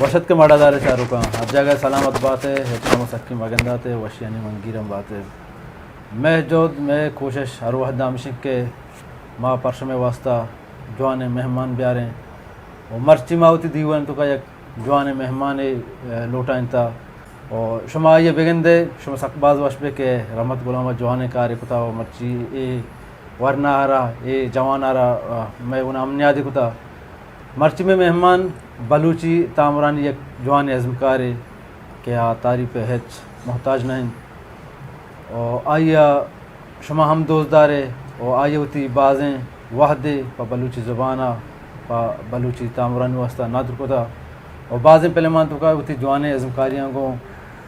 وش اتکے مڑاداریں چاروکاں، ہر جاگہ سلامت بات ئے، ہچ غم و سکی مگندات ئے، وشیانی منگیر ہم بات ئے۔ مئے جہد، مئے کوشش ہر وہد ہمیش انت کہ ما پر شمئے واسطہ جوانیں مہمان بیاریں و مرچی ما وتی دیوان توکا یک جوانیں مہمانے، ء، لوٹائینتا و شما آئی ء بگندے، شما سک باز وش بے کہ رحمت غلام ء جوانیں کارے کتا و مرچی اے ورنا ء را، اے جوان ء را، ء، مئے گونا امنیادی کتا۔ مرچی مئے مہمان بلوچی تامرانی یک جوانیں ازمکارے کہ آ تعریف ء ہچ محتاج نہ انت و آئی ء شما ہم دوست دارے و آئی ء وتی بازیں وہدے پہ بلوچی زبان ء پہ بلوچی تامرانی واسطہ ندر کتا و بازیں فلمان توکا وتی جوانیں ازمکاریاں گوں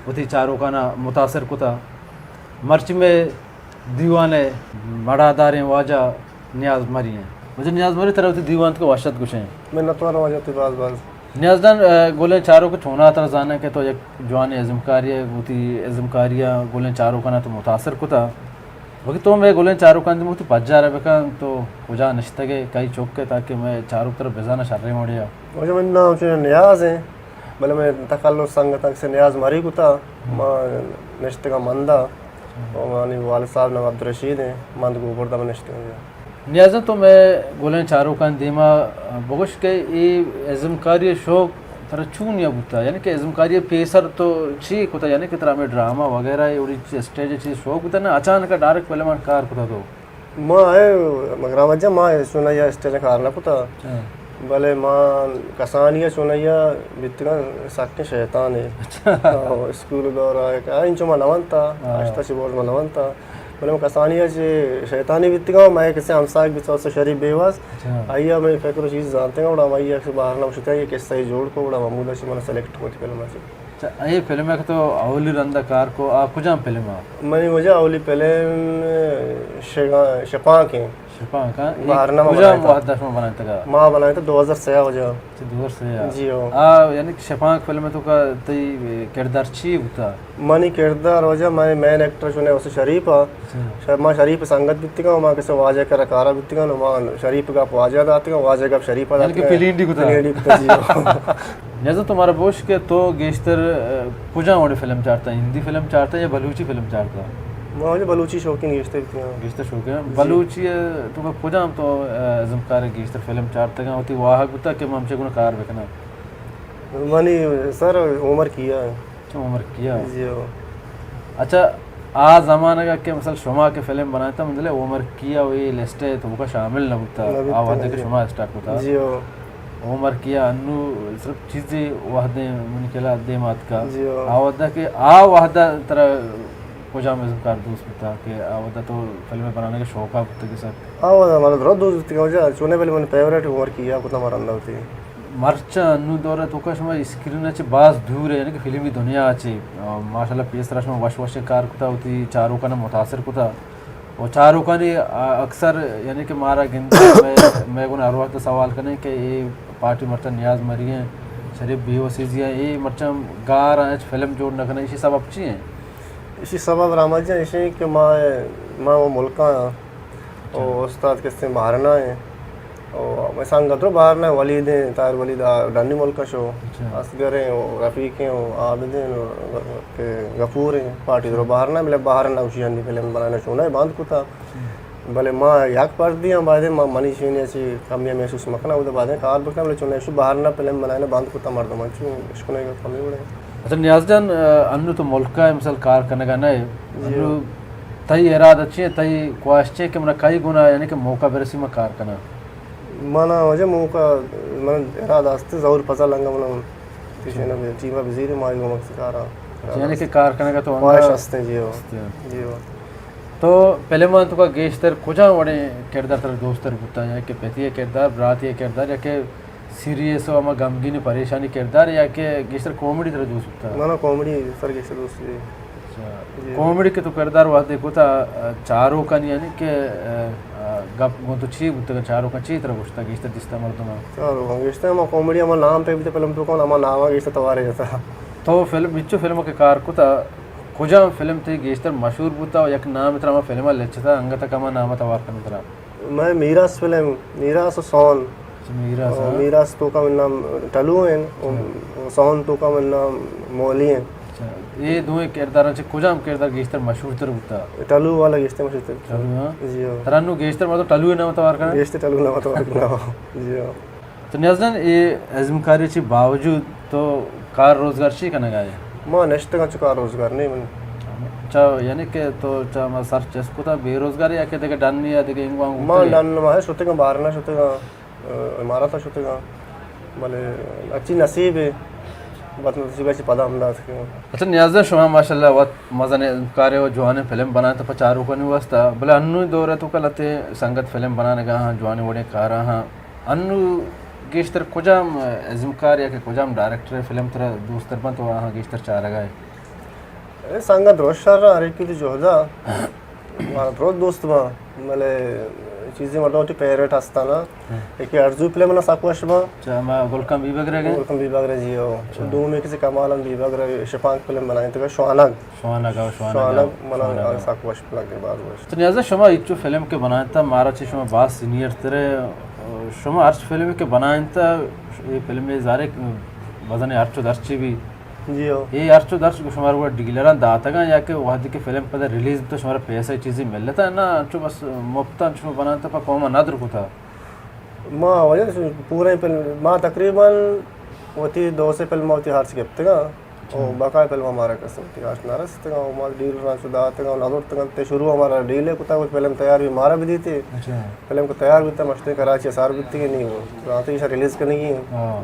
وتی چاروکانا متاثر کتا۔ مرچی مئے دیوان ء مڑاداریں واجہ نیاز مری انت۔ واجہ نیاز مری، ترا وتی دیوان توکا وش اتک گوشیں۔ منتوار واجہ، تئی باز باز۔ نیاز جان، ء، گلیں چاروک چونا ترا زاناں کہ تو یک جوانیں ازمکاری ئے، وتی ازمکاری ء گلیں چاروکانا تو متاثر کتا۔ بلکہ تو مئے گلیں چاروکاں دیما وتی پجار ء بکن، تو کجا نشتگ ئے، کئی چک ئے، تاکہ مئے چاروک ترا بزاناں شریں وڑے ء۔ واجہ منی نام چہ نیاز ایں، بلے مئے تخلص سنگتاں کسے نیاز مری کتا، ما نشتگاں مند ء، و منی والد صاحب نام عبدالرشید ایں، مند گوبرد ء ما نشتگاں۔ نیازاں تو مئے گلیں چاروکاں دیما بگوش کہ اے ازمکاری ء شوق ترا چونیا بوتا؟ یعنی کہ ازمکاری ء پیسر تو چی کتا؟ یعنی کہ ترا ہمے ڈرامہ وغیرہ ء اوڑی چی اسٹیج ء چی شوق بوتا، نہ اچانک ء ڈائریکٹ فلم ء کار کتا تو؟ ما اے مگر احمد جان، ما چونایا اسٹیج ء کار نہ کتا۔ ہاں۔ بلے ما کسانی ء چونایا بیتگاں سکیں شیطانے۔ اچھا۔ ہاں، اسکول دور ء کہ انچو ما نہ ونتا، ہاں۔ ہشتا چہ برز ما نہ ونتا۔ بلے من کسانی ء چہ شیطانی بیتگاں، مئے کسے ہمساہگ بیت، استاد شریف بیواز۔ اچھا۔ آئی ء مئے فکر و چیز زانتگاں، گڑا ہم آئی ء بہر نہ گوشتگ، یہ قصہ ء جوڑ کو، گڑا محمود ء چہ من سلیکٹ کو وتی فلم ء چہ۔ اچھا، اے فلم ء کہ تو اولی رند ء کار کو، آ کجام فلم ء؟ منی واجہ اولی فلم شگا-، شپانک ایں۔ شپانک، ہاں؟ اے بہر نہ کجام بنائینتا۔ وہد ء شما بنائینتگ ء؟ ما بنائینتا دو ہزار سیاہ واجہ۔ اچھا، دو ہزار سیاہ۔ جی ہو۔ آ، یعنی کہ شپانک فلم ء توکا تئی کردار چی بوتا؟ منی کردار واجہ، منی مین ایکٹر چونے اسے شریف ء۔ اچھا۔ شر-، ما شریف ء سنگت بیتگاں، ما کسے واجہ کرا کارا بیتگاں، ما شریف ء گپ واجہ داتگاں، واجہ ء گپ شریف ء یعنی کہ داتگاں۔ پلینڈی کتا۔ پلینڈی کتا، جی ہو۔ نیازاں تو مارا بوش کہ تو گیشتر، ء، کجام وڑیں فلم چارتا؟ ہندی فلم چارتا یا بلوچی فلم چارتا؟ ما واجہ بلوچی شوقین گیشتر بیتگاں۔ گیشتر شوقین۔ جی۔ بلوچی ء توکا کجام تو، ء، ازمکار گیشتر فلم چارتگاں، وتی واہگ بوتا کہ من ہمشے گونا کار بکناں؟ منی سر عمر کیا۔ اچھا، عمر کیا۔ جی ہو۔ اچھا، آ زمانگ ء کہ مثلا شما کہ فلم بنائینتا، من دلے عمر کیا و اے لسٹ ء توکا شامل نہ بوتا، نہ بوتا، آ وہدے کہ جی۔ شما اسٹارٹ کتا۔ جی ہو۔ عمر کیا انو صرف چیزے وہدے منی خیال ء دیم آتکا۔ جی ہو۔ آ وہدا کہ آ وہدا ترا کجام ازمکار دوست بوتا کہ آ وہدا تو فلم بنانے کا شوق آ بوتا کہ سک؟ آ وہدا مارا درو دوست بوتا کہ واجہ چونے بلے من فیوریٹ عمر کیا کتا مارا اندر ہوتی۔ مرچاں انو دور ء توکا شما اسکرین ء چہ باز دور ء، یعنی کہ فلمی دنیا ء چہ، آ، ماشاءاللہ پیسرا شما وش وشیں کار کتا، وتی چاروکاں متاثر کتا و چاروکانی، آ، اکثر یعنی کہ مارا گندے مئے، مئے گون ہر وقت سوال کنے کہ اے پارٹی مرچاں نیاز مری ہیں، شریف بی او سی جی ہیں، اے مرچاں گار ہیں، ہچ فلم جوڑ نہ کنے، ایشی سبب چی ہیں؟ ایشی سبب رحمت جان ایشی کہ ما، ما وہ ملکاں او استاد کسیں بہرنا ایں۔ او مئے سنگت درو بہرنا ایں، ولید ایں، طاہر ولید آ ڈنی ملک ء شو، اچھا۔ اصغر ایں، او رفیق ایں، او عابد ایں، او گ-، کہ غفور ایں، پارٹی درو بہرنا، بلے بہرنا اوشی ہنی فلم بنانا چونا بند کتا۔ اچھا۔ بلے ما یک پردی ہم بایدیں ما منی شینی اچھی کمی محسوس مکناں، او بعدیں کار بکناں، بلے چونا ایشو بہرنا فلم بنانا بند کتا مردم انچو اشکنے گا کمی وڑے۔ اچھا نیاز جان، انو تو ملک ء مثال کار کنگا نہ ئے، جی۔ انو تئی ارادہ چی ایں، تئی خواہش چی ایں کہ منا کئی گنا یعنی کہ موقع برسی ما کار کناں؟ منا واجہ موقع، من ارادہ است ظہور فضل انگا منا پیشین ٹیم ء بزیر ما گومک کارا۔ یعنی کہ کار کنگا تو خواہش انگا است، جی ہو۔ است۔ جی ہو۔ تو فلم آں توکا گیشتر کجام وڑیں کردار ترا دوستر بوتا، یا کہ پتی ء کردار، براتی ء کردار، یا کہ سیریس و ہما غمگین پریشانی کردار یا کہ گیشتر کامیڈی ترا دوست بوتا؟ من کامیڈی سر گیشتر دوست بی۔ اچھا۔ جی۔ کامیڈی کہ تو کردار وہدے کتا، چاروکانی یعنی کہ، ا، ا، گپ گوں تو چی بوتگ، چاروکاں چی ترا گوشتا گیشتر دیستا مردماں؟ چاروکاں گیشتر ہما کامیڈی ہما نام پہ بیتا فلم تو کون ہما نام گیشتر توارے جتا۔ تو فلم، بچو فلم کہ کار کتا، کجام فلم تئی گیشتر مشہور بوتا و یک نام ترا ہما فلم لچتا، انگت ہما نام توار کن ترا؟ مئے میراث فلم، میراث و سون۔ میراث، ہاں۔ میراث توکا من نام ٹلو ہیں، اور ساؤنڈ توکا من نام مولی ہیں۔ اچھا، اے دوئیں کرداراں چہ کجام کردار گیشتر مشہور تر بوتا؟ ٹلو والا گیشتر مشہور تر۔ ٹلو، ہاں۔ جی ہاں۔ ترا نوں گیشتر مردم ٹلو نام توار کنن؟ گیشتر ٹلو نام توار کنن، جی ہاں۔ تو نیاز جان، اے ازمکاری چی باوجود تو کار روزگار چی کنگا ئے؟ ما نشتگاں، چو کار روزگار نہیں من۔ چا، یعنی کہ تو چا ما سر چست کتا بے روزگاری یا کہ دگہ ڈن یا دگہ انگو انگو ما ڈن ما شتگاں، باہر نہ شتگاں، امارات شتگاں، بلے اچی نصیب ہے، بس نصیب اچی پدا ہم دات کہ۔ اچھا نیاز جان، شما ماشاءاللہ وت مزن کارے و جوانیں فلم بنائیں تو پہ چاروکانی واسطہ، بلے انوی دور تو کلتے سنگت فلم بنانگا ہاں، جوانیں وڑیں کارا ہاں۔ انو گیشتر کجام ازمکار یا کہ کجام ڈائریکٹر فلم ترا دوست تر بنت و آہاں گیشتر چارگا ئے؟ اے سنگت درست شر، ہر یکی وتی جہدا، مارا درست دوست باں، بلے چیزی مردم وتی فیوریٹ ہستانا۔ ہاں۔ یکی ارزو فلم منا سک وش باں۔ اچھا، ہما گلکان بیبگر ئے؟ گلکان بیبگر ئے، جی ہو۔ اچھا۔ دومی کسی کمالان بیبگر ئے، شپانک فلم بنائیں تکا شوانگ۔ شوانگ، آ، شوانگ، شوانگ آ، منا شوانگ آ۔ سک وش لگے، باز وش۔ تو نیازا شما ہچو فلم کہ بنائینتا، مارا چہ شما باز سینئر ترے، شما ہرچ فلم کہ بنائینتا، اے فلم زارے وزن ہرچو درچی بھی۔ جی ہو۔ اے ہرچو درچ شما رو ڈیلران داتگاں یا کہ وہدی کہ فلم پدا ریلیز تو شما پیسہ چیزی ملتا نا، انچو بس مفتا انچو شما بنائینتا پا قوم ندر کتا؟ ما وجہ پورے فلم ما تقریباً وتی دو سے فلم وتی ہرچ گپتگاں۔ او بقا فلم ہمارا کس وتی آش نہ رستگاں، او ما ڈیل رانچو داتگاں، نہ زرتگاں، تے شروع ہمارا ڈیل ہے کتا، کچھ فلم تیار بھی مارا بھی دیتے۔ اچھا۔ فلم کو تیار بیتا، مشتے کراچی سار بیتی کہ نہیں ہو، رانتے ایشا ریلیز کرنی ہے۔ ہاں۔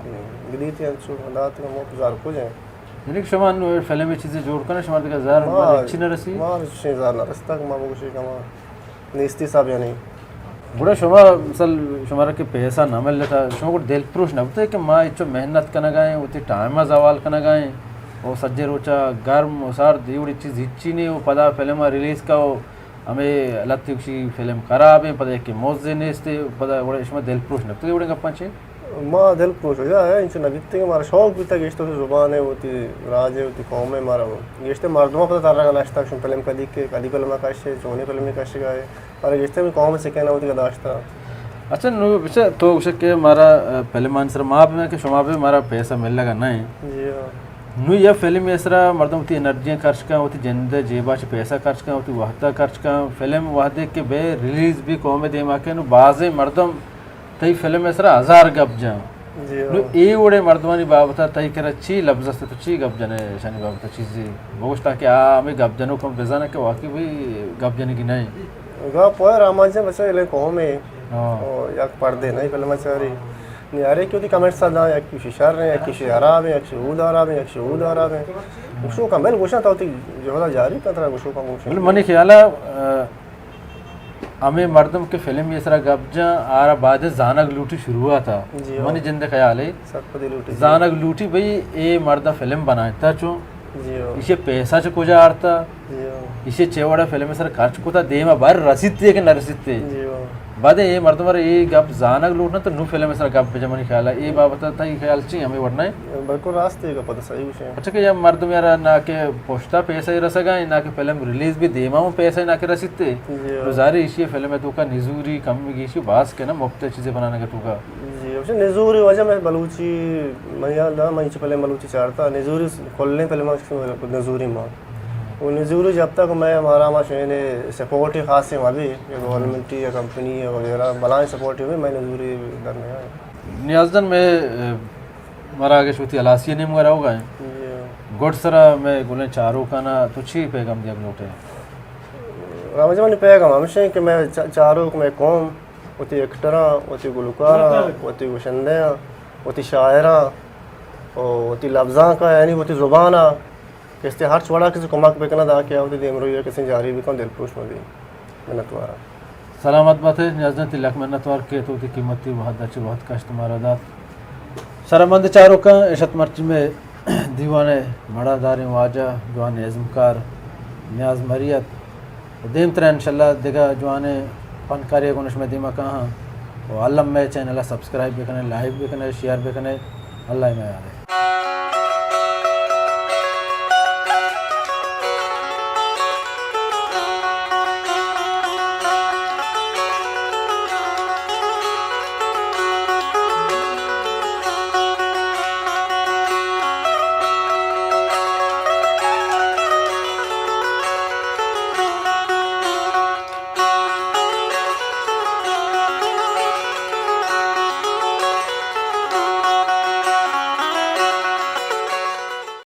بھی دیتے ہیں، چو داتگاں، موت زار کچھ ہیں۔ یعنی کہ شما انو فلم چیزیں جوڑ کرنے، شما دیگه زار ما، ما اچھی نہ رسی؟ ما اچھی زار نہ رستا، ما بگوشی کہ ما نیستی صاحب یعنی۔ گڑا شما مثال شمارا کہ پیسہ نہ ملتا، شما گڑا دل پروش نہ بوتے کہ ما اچو محنت کنگا ہیں، وتی ٹائم زوال کنگا ہیں، او سجے روچا گرم و سرد، ایوڑی چیز ہچی نہیں، او پدا فلم ریلیز کا، او ہمیں لتی کشی فلم خراب ہیں، پدا ایک موزے نیستے، پدا گڑا شما دل پروش نہ بوتے، ایوڑی گپاں چے؟ ما دل پروش ہو جا ہے، انچو نہ بیتے کہ مارا شوق بیتا کہ اشتو زبان ہے، وتی راج ہے، وتی قوم ہے، مارا گیشتے مردماں پدا تر رہا نشتا، شما فلم کدی کے، کدی فلم کشے، چونی فلم کشے گئے۔ ارے گشتے میں قوم سکین وتی داشتا۔ اچھا، نو بچا تو گوشے کہ مارا، آ، فلم آن سر ما بھی کہ شما بھی مارا پیسہ مل لگا نہیں۔ جی ہاں۔ نو یہ فلم یہ سرا مردم وتی انرجی خرچ کن، وتی جند جیبا چ پیسہ خرچ کن، وتی وقت خرچ کن، فلم وحدے کہ بے ریلیز بھی قوم دیما کے نو بازیں مردم تئی فلم ء سرا ہزار گپ جاں۔ جی ہو۔ نو اے وڑیں مردمانی بابت ء تئی کرا چی لبز است، تو چی گپ جنے؟ اشانی بابت ء چیزے بگوش تاکہ آ ہمے گپ جنوک ہم بزانن کہ واقعی بھی گپ جنگی نہ انت۔ گپ ہے رحمان جان، بچا الیں قوم ہے۔ ہاں۔ او یک پردے نہیں فلم چاری۔ نیارے کہ وتی کمنٹس داں، یک کشی شر ہیں، یک کشی حراب ہیں، یک شی اود حراب ہیں، یک شی اود حراب ہیں۔ گوشو کم بل گوشاں تو وتی جہدا جاری کن، ترا گوشو کم گوشاں۔ بل منی خیال ہے، آ، ہمے مردم کہ فلم ء سرا گپ جاں، آرا بعد زانگ لوٹی شروعات ء۔ جی ہو۔ منی جند خیال ہے۔ سرپدی لوٹی، جی۔ زانگ لوٹی بھئی اے مرد فلم بنائینتا چوں؟ جی ہو۔ ایشی پیسہ چہ کجا آرتا؟ جی ہو۔ ایشی چے وڑا فلم ء سرا خرچ کتا، دیما بر رسیتے کہ نہ رسیتے؟ جی ہو۔ بعد اے مردم ء اے گپ زانگ لوٹنا تو نو فلم ء سرا گپ بجا، منی خیال ہے۔ اے بابت ء تئی خیال چی ہمے وڑنا ہے؟ بالکل راست ہے، گپ تو صحیح گوشے۔ اچھا کہ یا مردم یارا نہ کہ پشتا پیسہ رسگا، نہ کہ فلم ریلیز بھی دیما ہوں پیسہ نہ کہ رسیتے۔ جی ہاں۔ تو ظاہر ہے ایشی فلم ہے تو کا نزوری کم گیشی باز کے نا مفت چیزیں بنانے کا تو کا۔ جی، اچھا نزوری وجہ میں بلوچی، میں یاد نہ، میں فلم بلوچی چارتا، نزوری کلیں فلم نزوری ماں۔ وہ نزوری جب تک میں ہمارا ما شین سپورٹ ہی خاص ہے ابھی، یا گورنمنٹ یا کمپنی یا وغیرہ بلائیں سپورٹ ہوئی، میں نزوری در نہیں آیا۔ نیاز جان میں، اے، مراگش وتی ہلاسی ء نیمگ ء روگ ء انت۔ جی۔ گڈ سرا مئے گلیں چاروکانا تو چی پیغام دیگ لوٹ ئے؟ رحمان جان منی پیغام ہمیش انت کہ مئے چا-، چاروک، مئے قوم، وتی ایکٹراں، وتی گلوکاراں، وتی گشندیاں، وتی شاعراں، و وتی لبزانکاں، یعنی وتی زبانا کسے ہرچ وڑا کسے کمک بکناں، دانکہ آ وتی دیمروئی ء کسے جاری بکن، دلپروش مہ بی۔ منتوار آں۔ سلامت بات ئے نیاز جان، تئی لک منتوار کہ تو وتی قیمتی وہد ء چہ وہد کشت مارا دات۔ شرمند چاروکاں، اش ات مرچی مئے دیوان ء مڑاداریں واجہ، جوانیں ازمکار نیاز مری ات۔ و دیمترا انشاءاللہ دگہ جوانیں فنکارے گوں شمئے دیما کاہاں۔ و الم مئے چینل ء سبسکرائب بکنے، لائک بکنے، شیئر بکنے۔ اللہ ء میار ئے۔